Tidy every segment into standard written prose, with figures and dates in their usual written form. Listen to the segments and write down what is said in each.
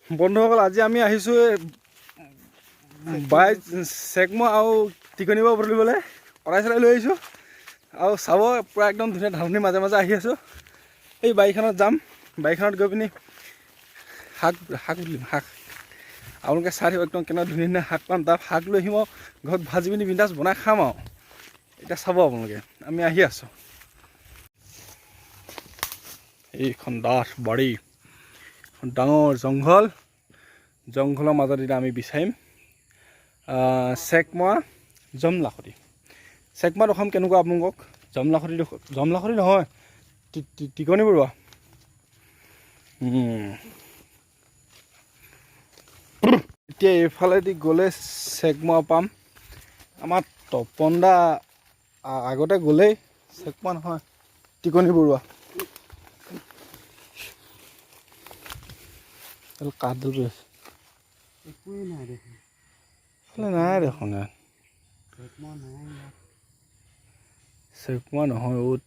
বন্ধুসকল, আজি আমি আহিছোঁ বাই চেকমা আৰু টিকনিব বুলিবলৈ কটাই চলাই লৈ আহিছোঁ আৰু চাব, পূৰা একদম ধুনীয়া ধাননিৰ মাজে মাজে আহি আছোঁ। এই বাৰীখনত যাম, বাৰীখনত গৈ পিনি শাক শাক বুটলিম শাক। আপোনালোকে চাই থাকিব, একদম কেনেকুৱা ধুনীয়া ধুনীয়া শাক পাম। তাত শাক লৈ আহিম আৰু ঘৰত ভাজি পিনি বিন্দাছ বনাই খাম। আৰু এতিয়া চাব আপোনালোকে, আমি আহি আছোঁ। এইখন ডাঠ বাৰী, এখন ডাঙৰ জংঘল। জংঘলৰ মাজত এতিয়া আমি বিচাৰিম চেকমৰা, জমলাখুটি। চেকমৰা অসম কেনেকুৱা আপোনালোকক? জমলাখুটি, জমলাখুটি নহয়, টিকনি বৰুৱা। এতিয়া এইফালেদি গ'লে চেকমৰা পাম। আমাৰ তপন দা আগতে গ'লেই। চেকমৰা নহয়, টিকনি বৰুৱা। কাঠডাল পৰি আছে। একোৱেই নাই দেখোন। এইফালে নাই দেখোন ইয়াত। চেকমৰা নাই ইয়াত। চেকমৰা নহয় অ',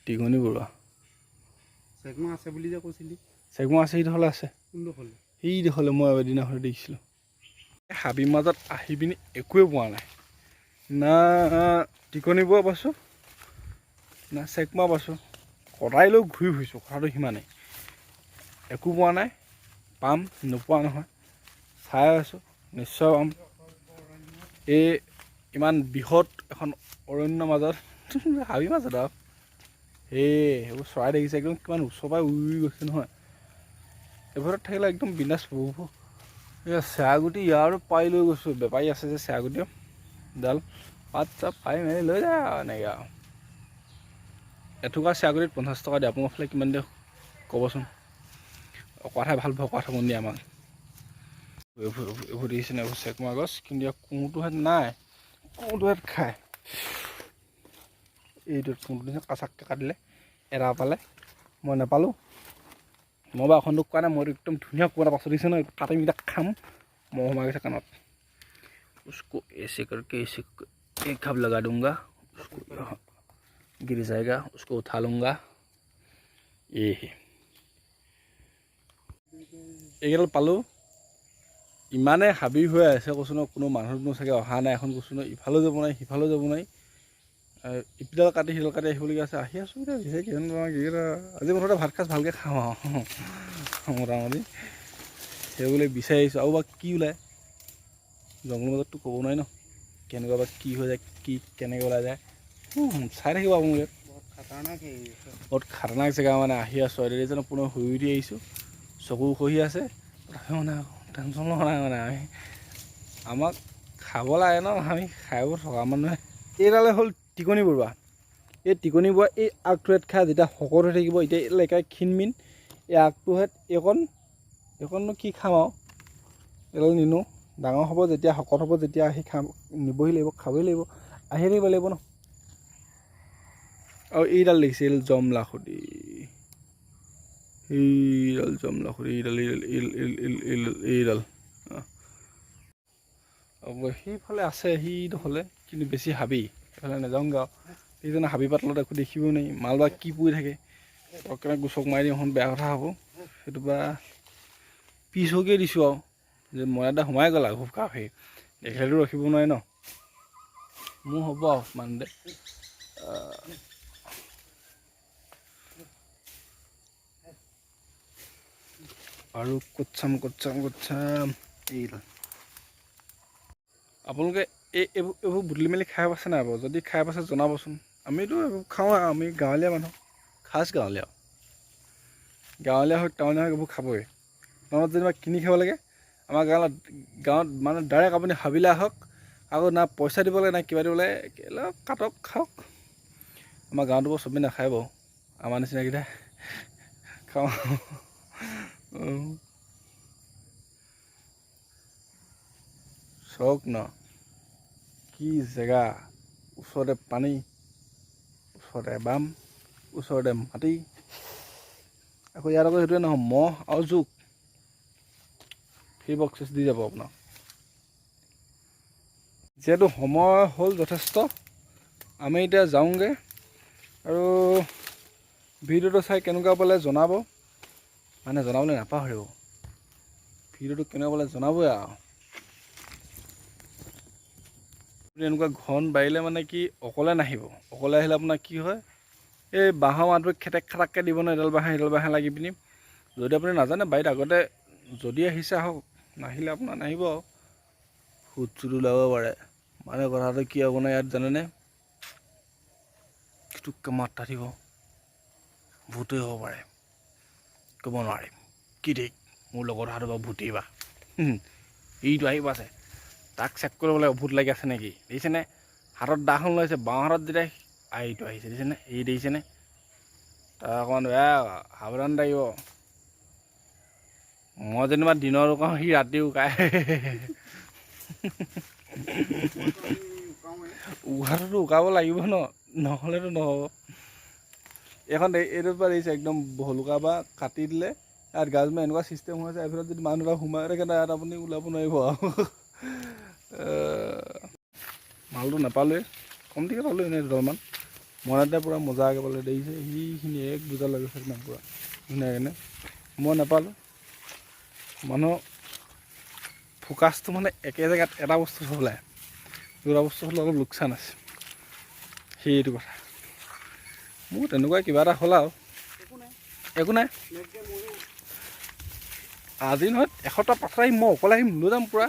টিকনি বৰুৱা। চেকমৰা আছে বুলি যে কৈছিলি? চেকমৰা আছে, সেইডোখৰলে আছে। কোনডোখৰলে? সেইডোখৰলে, মই এদিনাখন দেখিছিলোঁ। হাবিৰ মাজত আহি পিনি একোৱে পোৱা নাই। না টিকনি বৰুৱা পাইছোঁ, না চেকমৰা পাইছোঁ। কটাই লৈ ঘূৰি ফুৰিছোঁ, কথাটো সিমানেই। একো পোৱা নাই। পাম, নোপোৱা নহয়, চাই আছোঁ, নিশ্চয় পাম। এই ইমান বৃহৎ এখন অৰণ্যৰ মাজত, হাবিৰ মাজত আৰু এই সেইবোৰ চৰাই দেখিছে, একদম কিমান ওচৰৰ পৰাই উৰি গৈছে নহয়। এইবোৰত থাকিলে একদম বিন্দাছ পাব। এই চেৰাগুটি ইয়াৰো পাই লৈ গৈছোঁ। বেপাৰী আছে যে চেৰাগুটি ডাল পাত চাত পাই মেলি লৈ যায় আৰু এনেকৈ। আৰু এটুকুৰা চেৰাগুটিত 50 টকা দিয়ে। আপোনালোকৰ ফালে কিমান দিয়ে ক'বচোন। অকোৱা ভাল ভকুৱা থ'ব নিদিয়ে আমাক। এইবোৰ এইবোৰ দেখিছেনে? এইবোৰ চেকমৰা গছ, কিন্তু ইয়াৰ কোঁহটোহেঁত নাই। কোঁহটোহেঁত খায়। এইটোত কোঁহটো দিছে, কাচাককৈ কাটিলে এটা পালে, মই নাপালোঁ। মই বাৰু এখন কোৱা নাই। মইতো একদম ধুনীয়া কোঁ এটা পাছত দিছে ন, কাটিম এতিয়া, খাম। মহ সোমাই গৈছে কাণত। उसको ऐसे करके ऐसे एक खप लगा दूंगा उसको, यहाँ गिर जाएगा, उसको उठा लूँगा। ये है, এইকেইডাল পালোঁ। ইমানে হাবি হৈ আছে কৈছোঁ ন, কোনো মানুহ দুনুহ চাগে অহা নাই। এখন কৈছোঁ ন, ইফালেও যাব নোৱাৰি, সিফালেও যাব নোৱাৰি। ইপিডাল কাটি সিডাল কাটি আহিবলগীয়া আছে। আহি আছোঁ এতিয়া বিশেষ কিমান। আজি মুঠতে ভাত সাজ ভালকৈ খাওঁ আৰু মোটামুটি সেইবুলি বিচাৰি আহিছোঁ। আৰু বা কি ওলায় জংঘলৰ মাজততো ক'ব নোৱাৰি ন, কেনেকুৱা বা কি হৈ যায়, কি কেনেকৈ ওলাই যায়। চাই থাকিব আপোনালোকে। বহুত খাতাৰনাক হেৰি। বহুত খাতাৰনাক জেগা মানে। আহি আছোঁ আৰু এতিয়া পুনৰ শুই উঠি আহিছোঁ। চকু খহি আছে, তথাপিও মানে টেনশ্যন লোৱা নাই। মানে আমি আমাক খাব লাগে ন, আমি খাই বৈ থকা মানুহে। এইডালে হ'ল টিকনি বৰুৱা। এই টিকনি বৰুৱা এই আগটোহেঁত খাই যেতিয়া শকত হৈ থাকিব। এতিয়া লেকাই ক্ষীণমিন। এই আগটোহেঁত এইকণ এইকণনো কি খাম আৰু এইডাল নিনো। ডাঙৰ হ'ব যেতিয়া, শকত হ'ব যেতিয়া আহি খাম, নিবহি লাগিব, খাবই লাগিব, আহি থাকিব লাগিব ন। আৰু এইডাল দেখিছে, এইডাল জমলাখুটি। এইডাল জমলাখুটি, এইডাল এইডাল এইডাল এইডাল এইডাল। সেইফালে আছে সেইডোখৰলে, কিন্তু বেছি হাবি, সেইফালে নাযাওঁগৈ। আৰু সেইজনে হাবি পাতলত একো দেখিব নোৱাৰি, মাল বা কি পৰি থাকে। পটককেনে গুচক মাৰি দিওঁ, এখন বেয়া কথা হ'ব। সেইটো বা পিছকে দিছোঁ আৰু যে মই এটা সোমাই গ'ল আৰু খুব কাফি দেখিলেতো ৰখিব নোৱাৰি ন। মোৰ হ'ব আৰু মানদে। আৰু ক'ত চাম, ক'ত চাম, ক'ত চাম? এইডাল। আপোনালোকে এই এইবোৰ এইবোৰ বুটলি মেলি খাই পাইছে নাই বাৰু? যদি খাই পাইছে জনাবচোন। আমিতো এইবোৰ খাওঁ আৰু আমি গাঁৱলীয়া মানুহ, খাচ গাঁৱলীয়া। গাঁৱলীয়া হওক, টাউনীয়া হওক, এইবোৰ খাবই। টাউনত যেনিবা কিনি খাব লাগে। আমাৰ গাঁৱত মানে ডাইৰেক্ট আপুনি হাবিলে আহক, আকৌ না পইচা দিব লাগে, না কিবা দিব লাগে। কাটক, খাওক। আমাৰ গাঁৱতো বাৰু চবেই নাখায় বাৰু, আমাৰ নিচিনাকেইটাই খাওঁ। চাওক ন কি জেগা, ওচৰতে পানী, ওচৰতে বাম, ওচৰতে মাটি। আকৌ ইয়াত আকৌ সেইটোৱে নহয়, মহ আৰু জোক ফ্ৰী বক্সিছ দি যাব আপোনাক। যিহেতু সময় হ'ল যথেষ্ট, আমি এতিয়া যাওঁগৈ। আৰু ভিডিঅ'টো চাই কেনেকুৱা পালে জনাব, মানে জনাবলৈ নাপাহৰিব। ভিডিঅ'টো কেনেকুৱা পালে জনাবই আৰু। এনেকুৱা ঘন বাৰীলে মানে কি অকলে নাহিব। অকলে আহিলে আপোনাৰ কি হয়, এই বাঁহৰ মাতবোৰ খেটেক খাটাককৈ দিব ন, এডাল বাঁহে এডাল বাঁহে লাগি পিনি। যদি আপুনি নাজানে বাৰীত আগতে যদি আহিছে আহক, নাহিলে আপোনাৰ নাহিব আৰু। ভূত চুত ওলাব পাৰে। মানে কথাটো কি আপোনাৰ ইয়াত জানেনে, কিটোককৈ মাত দিব, ভূতেই হ'ব পাৰে, ক'ব নোৱাৰিম। কি ঠিক মোৰ লগত অহাটো বাৰু ভূতেই বা। এইটো আহিব আছে, তাক চেক কৰিব লাগিব ভূত লাগি আছে নেকি। দেখিছেনে হাতত দাখন লৈছে, বাওঁ হাতত যেতিয়া এইটো আহিছে, দেখিছেনে, এই দেখিছেনে। তাৰ অকণমান বেয়া, সাৱধান থাকিব। মই যেনিবা দিনত উকাওঁ, সি ৰাতি উকায়। উশাহটোতো উকাব লাগিব ন, নহ'লেতো নহ'ব। এইখন এইটোৰ পৰা দেখিছে একদম ভলুকা বা কাটি দিলে ইয়াত গাজমাৰ এনেকুৱা চিষ্টেম হৈছে, এইফালে যদি মানুহ এটা সোমাই থাকে ইয়াত আপুনি ওলাব নোৱাৰিব আৰু। মালটো নাপালোৱে, কমটিকৈ পালোঁ এনেই দুডালমান। মৰাতে পূৰা মজাকৈ পালে, দেখিছে সেইখিনি এক বুজা লৈ গৈছে একদম পূৰা ধুনীয়াকৈ। মই নাপালোঁ। মানুহ ফ'কাছটো মানে একে জেগাত এটা বস্তু থ'ব লাগে, দুটা বস্তু হ'লে অলপ লোকচান আছে, সেইটো কথা। মোৰ তেনেকুৱা কিবা এটা হ'ল আৰু একো নাই। আজি নহয়, এসপ্তাহ পাছত আহিম, মই অকলে আহিম, লৈ যাম পূৰা।